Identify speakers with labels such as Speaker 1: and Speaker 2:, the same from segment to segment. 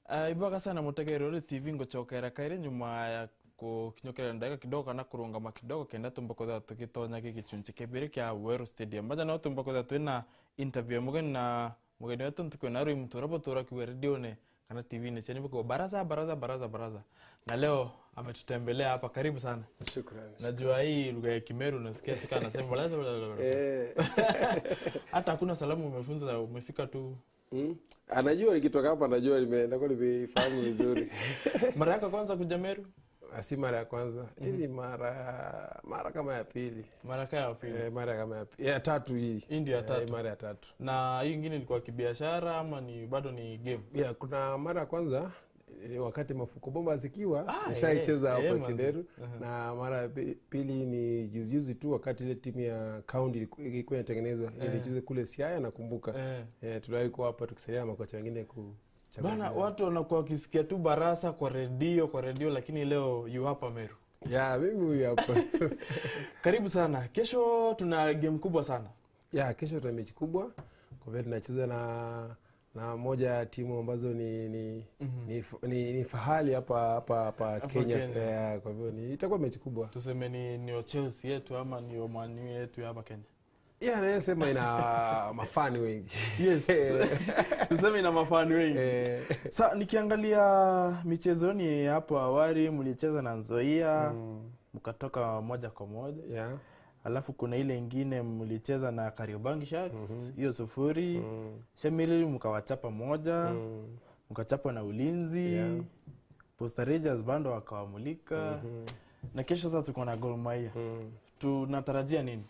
Speaker 1: Ibaga sana mutegerero TV ngochokera kaire nyuma ya kukinyokera ndaka kidogo na kurungama kidogo kenda tumbakoza tukitonya gichunchi kebere kya Weru Stadium. Maja na tumbakoza twina interview mugeni na mugeni wetu ntuko na ruimu turabo tura kiwe radio ne kana TV ne cheni kwa baraza baraza baraza baraza. Na leo ametutembelea hapa, karibu sana.
Speaker 2: Shukrani.
Speaker 1: Najua hii lugha ya Kimeru nasikia tu kana nasema baraza baraza. Hata hakuna salamu umefunza, umefika tu.
Speaker 2: Anajua nikitoka hapa anajua ndio nimeifahamu vizuri.
Speaker 1: Mara yako kwanza kuja Meru?
Speaker 2: Si mara ya kwanza. Hii mara kama ya pili.
Speaker 1: Mara kama ya pili.
Speaker 2: Mara kama ya pili. Ya tatu hii.
Speaker 1: Hii ndio ya tatu.
Speaker 2: Mara ya tatu.
Speaker 1: Na hii nyingine ilikuwa kibiashara ama ni bado ni game?
Speaker 2: Ya, kuna mara ya kwanza wakati Mafuko Bomba zikiwa nishaicheza hapo Kinderu. Na mara ya pili ni juzi tu wakati ile timu ya county ilikuwa inatengenezwa, ilicheza kule Siaya nakumbuka. Tuliwahi kuwa hapa tukisaidia makocha wengine ku
Speaker 1: bana, watu wanakuwa wakisikia tu Barasa kwa redio lakini leo yu hapa Meru.
Speaker 2: Ya, mimi huyu hapa.
Speaker 1: Karibu sana. Kesho tuna game kubwa sana.
Speaker 2: Ya, kesho tuna mechi kubwa. Kwa vile tunacheza na moja ya timu ambazo ni fahali hapa Kenya. Kwa hivyo itakuwa mechi kubwa.
Speaker 1: Tuseme ni Chelsea yetu ama ni Man U yetu hapa Kenya.
Speaker 2: Yeah, naweza sema ina mafani wengi.
Speaker 1: Yes. Tuseme ina mafani wengi. Sasa nikiangalia michezoni hapo awali mlicheza na Nzoia, mkatoka 1-1.
Speaker 2: Yeah.
Speaker 1: Alafu kuna ile nyingine mlicheza na Kariobangi Sharks, hiyo 0. Chemelil mkawachapa 1. Mkachapa na Ulinzi.
Speaker 2: Yeah.
Speaker 1: Posta Rangers bando wakawamulika. Na kesho sasa tuko na Gor Mahia. Tunatarajia nini?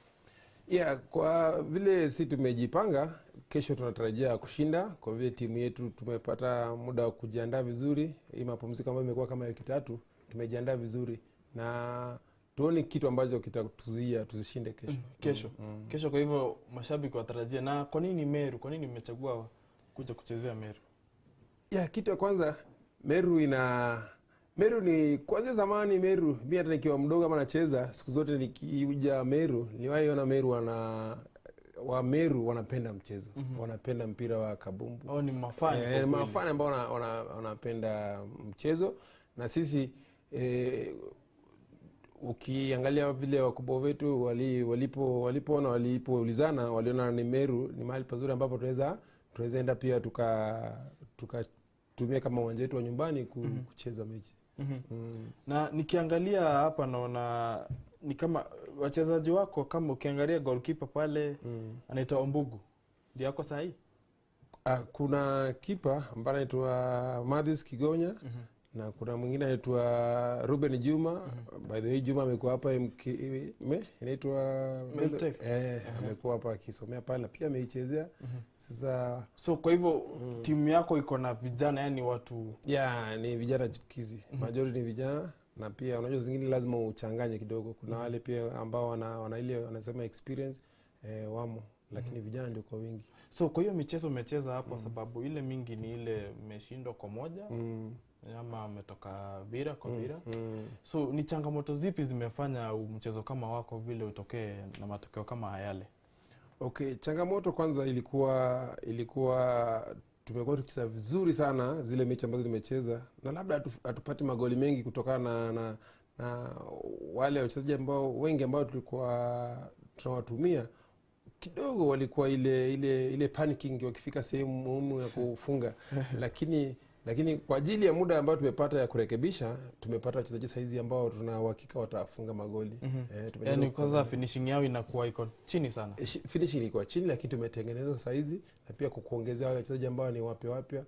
Speaker 2: Yeah, kwa vile si tumejipanga, kesho tunatarajia kushinda kwa vile timu yetu tumepata muda wa kujiandaa vizuri. Hii mapumziko ambayo imekuwa kama wiki 3, tumejiandaa vizuri na tuone kitu ambacho kitatuzuia tusishinde kesho.
Speaker 1: Kesho. Kesho kwa hivyo mashabiki watarajia. Na kwa nini Meru? Kwa nini mmechagua kuja kuchezea Meru?
Speaker 2: Yeah, kitu ya kwanza Meru ni kwanza zamani Meru, mimi hata nikiwa mdogo kama nacheza, siku zote nikija Meru, niliwahi ona Meru Meru wanapenda mchezo. Wanapenda mpira wa kabumbu.
Speaker 1: Oh, ni mafani.
Speaker 2: Mafani ambao wanapenda mchezo. Na sisi ukiangalia vile wakubwa wetu walipoona walipoulizana, waliona ni Meru ni mahali pazuri ambapo tunaweza enda pia tukatumia kama uwanja wetu wa nyumbani kucheza mechi.
Speaker 1: Na nikiangalia hapa naona ni kama wachezaji wako, kama ukiangalia goalkeeper pale anaitwa Ombugu. Ndio yako sahi?
Speaker 2: Kuna keeper ambaye anaitwa Madis Kigonya. Na kuna mwingine anaitwa Ruben Juma. By the way, Juma amekuwa hapa inaitwa amekuwa hapa akisomea pale na pia ameichezea. Sasa
Speaker 1: so kwa hivyo timu yako iko na vijana, yani watu
Speaker 2: ni vijana chipukizi. Majority ni vijana na pia unajua zingine lazima uchanganye kidogo. Kuna wale pia ambao wana ile wanasema experience wamo, lakini vijana ndio kwa wingi.
Speaker 1: So kwa hiyo michezo umecheza hapo sababu ile mingi ni ile mmeshindwa kwa 1. Ama ametoka bira kwa bira. So ni changamoto zipi zimefanya mchezo kama wako vile utokee na matokeo kama yale?
Speaker 2: Okay, changamoto kwanza ilikuwa tumekuwa tukicheza vizuri sana zile mechi ambazo nimecheza na labda hatupati magoli mengi kutokana na wale wachezaji ambao wengi ambao tulikuwa tunawatumia kidogo walikuwa ile panicking wakifika sehemu muhimu ya kufunga. Lakini kwa ajili ya muda ambao tumepata ya kurekebisha, tumepata wachezaji saizi ambao tuna uhakika watafunga magoli.
Speaker 1: Yaani kwanza finishing yao inakuwa iko chini sana.
Speaker 2: Finishing ilikuwa chini lakini tumetengeneza saizi na pia kuongezea wale wachezaji ambao ni wapya.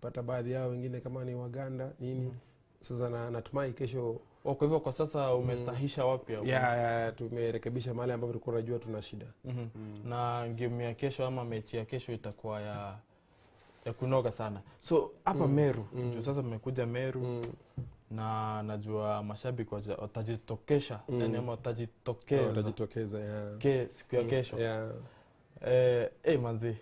Speaker 2: Pata baadhi yao wengine kama ni Waganda nini. Sasa natumai kesho.
Speaker 1: Kwa hivyo kwa sasa umestahisha wapya?
Speaker 2: Yeah, tumerekebisha mahali ambapo tulikuwa tunajua tuna shida.
Speaker 1: Na game ya kesho ama mechi ya kesho itakuwa ya kunoga sana. So hapa Meru, juu sasa mmekuja Meru na najua mashabiki watajitokesha, yani ama watajitokeza.
Speaker 2: Watajitokeza,
Speaker 1: siku ya kesho. Manzi.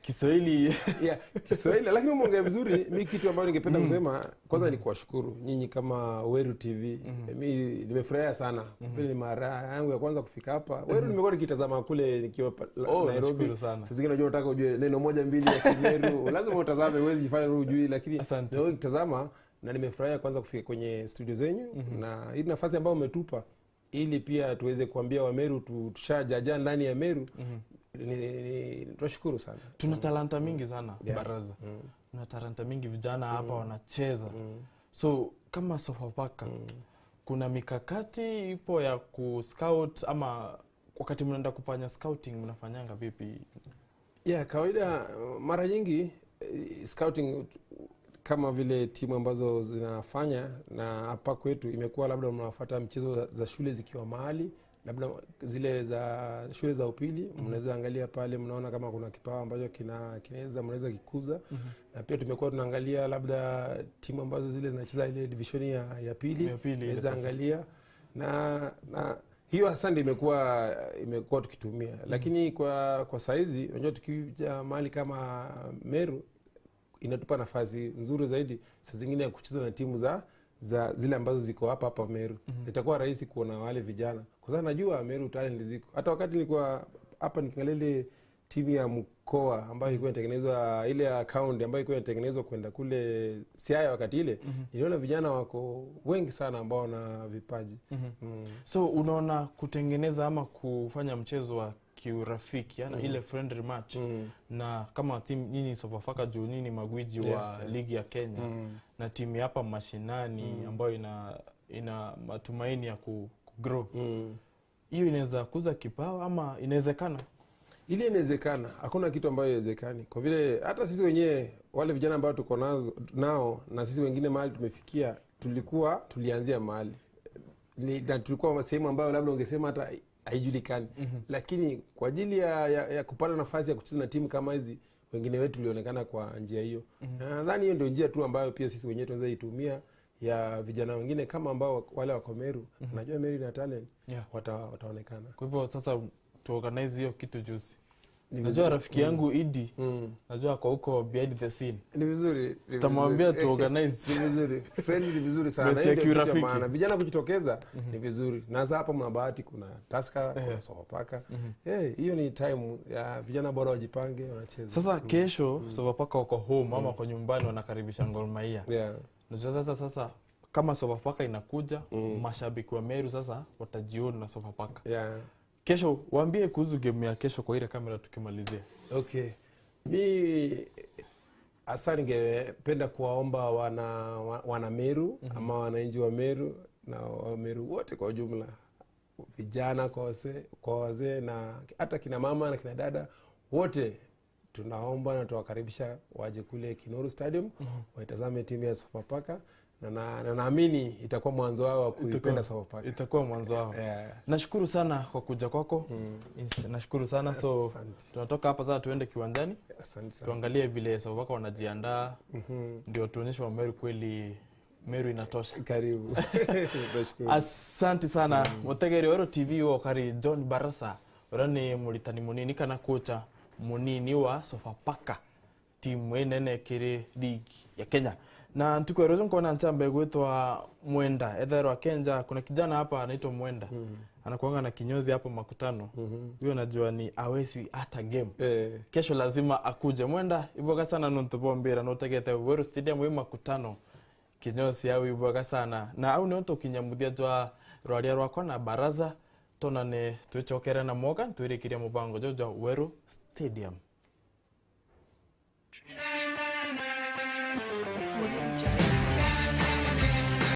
Speaker 1: Kiswahili.
Speaker 2: Yeah, Kiswahili lakini umeongea vizuri. Mi kitu ambayo ningependa kusema kwanza ni kuwashukuru nyinyi kama Weru TV. Mi nimefurahia sana. Vile ni mara yangu ya kwanza kufika hapa. Weru nimekuwa nikitazama kule nikiwa Nairobi.
Speaker 1: Nashukuru sana.
Speaker 2: Sasa zingine unajua unataka ujue neno moja mbili ya Kimeru. Lazima utazame, huwezi jifanya hujui, lakini nimekuwa nikitazama na nimefurahia kwanza kufika kwenye studio zenyu na hii nafasi ambayo umetupa ili pia tuweze kuambia Wameru tushajaja ndani ya Meru. Tunashukuru sana.
Speaker 1: Tuna talanta mingi sana Baraza. Tuna talanta mingi, vijana hapa wanacheza. So kama Sofapaka kuna mikakati ipo ya ku scout ama wakati mnaenda kufanya scouting mnafanyanga vipi?
Speaker 2: Yeah, kawaida mara nyingi scouting kama vile timu ambazo zinafanya na hapa kwetu imekuwa labda mnafuata mchezo za shule zikiwa mahali, labda zile za shule za upili mnaweza angalia pale, mnaona kama kuna kipawa ambacho kinaweza mnaweza kikuza. Na pia tumekuwa tunaangalia labda timu ambazo zile zinacheza ile division ya pili, mnaweza angalia na hiyo hasa ndio imekuwa tukitumia. Lakini kwa saizi unajua tukija mahali kama Meru inatupa nafasi nzuri zaidi saa zingine ya kucheza na timu za zile ambazo ziko hapa Meru. Itakuwa rahisi kuona wale vijana kwa sababu najua Meru talent ziko. Hata wakati nilikuwa hapa nikiangalia ile timu ya mkoa ambayo ilikuwa inatengenezwa, ile ya county ambayo ilikuwa inatengenezwa kwenda kule Siaya wakati ile, niliona vijana wako wengi sana ambao wana vipaji.
Speaker 1: So unaona kutengeneza ama kufanya mchezo wa kiurafiki, yani ile friendly match na kama timu nyinyi Sofapaka juu nyinyi magwiji wa ligi ya Kenya na timu hapa mashinani ambayo ina matumaini ya ku grow, hiyo inaweza kuza kipawa ama inawezekana?
Speaker 2: Ile inawezekana, hakuna kitu ambayo haiwezekani. Kwa vile hata sisi wenyewe wale vijana ambao tuko nao na sisi wengine mahali tumefikia, tulianzia mahali na tulikuwa sehemu ambayo labda ungesema hata haijulikani. Lakini kwa ajili ya kupata nafasi ya kucheza na timu kama hizi, wengine wetu tulionekana kwa njia hiyo. Na nadhani hiyo ndio njia tu ambayo pia sisi wenyewe tunaweza itumia ya vijana wengine kama ambao wale wako Meru. Najua Meru ina talent, wataonekana.
Speaker 1: Kwa hivyo sasa tuorganize hiyo kitu juzi. Najua rafiki yangu Idi, najua kwa huko behind the scene.
Speaker 2: Ni vizuri.
Speaker 1: Tamwambia tu organize.
Speaker 2: Ni vizuri. Friendly ni vizuri sana. Hiyo ndio kitu maana vijana kujitokeza ni vizuri. Na sasa hapa mna bahati, kuna Tusker, kuna Sofapaka. Hiyo ni time ya vijana bora wajipange wanacheza.
Speaker 1: Sasa kesho Sofapaka wako home ama kwa nyumbani wanakaribisha Gor Mahia. Najua sasa kama Sofapaka inakuja, mashabiki wa Meru sasa watajiona na Sofapaka. Kesho waambie kuhusu game ya kesho kwa ile kamera tukimalizia.
Speaker 2: Okay. Mi hasa ningependa kuwaomba wana Meru ama wananchi wa Meru na wa Meru wote kwa ujumla, vijana kwa wazee na hata kina mama na kina dada wote, tunaomba na tuwakaribisha waje kule Kinoru Stadium waitazame timu ya Sofapaka. Na naamini itakuwa mwanzo wao wa kuipenda Sofapaka.
Speaker 1: Itakuwa mwanzo wao. Nashukuru sana kwa kuja kwako. Nashukuru sana. So tunatoka hapa sasa tuende kiwanjani.
Speaker 2: Asante sana.
Speaker 1: Tuangalie vile Sofapaka wanajiandaa. Ndio tuonyeshe wa Meru kweli Meru inatosha.
Speaker 2: Karibu. Nashukuru.
Speaker 1: Asante sana. Mutegeri wa Weru TV wakari John Barasa. Ora ni muritani munini kana kocha munini wa Sofapaka, timu enene kiri league ya Kenya. Na ntuko erozo nkona nchambe gwetwa Mwenda Ethero Kenja. Kuna kijana hapa anaitwa Mwenda. Anakuanga na kinyozi hapo makutano. Huyo najua ni awesi hata game. Kesho lazima akuje Mwenda. Iboga sana nontubombera notegete Weru Stadium we makutano. Kinyozi au iboga sana. Na au nonto kinyamuthia jwa rwaria rwakwa na Baraza tonane twicokere na Morgan twirikiria mubango jojo Weru Stadium.
Speaker 3: Audio Jungle.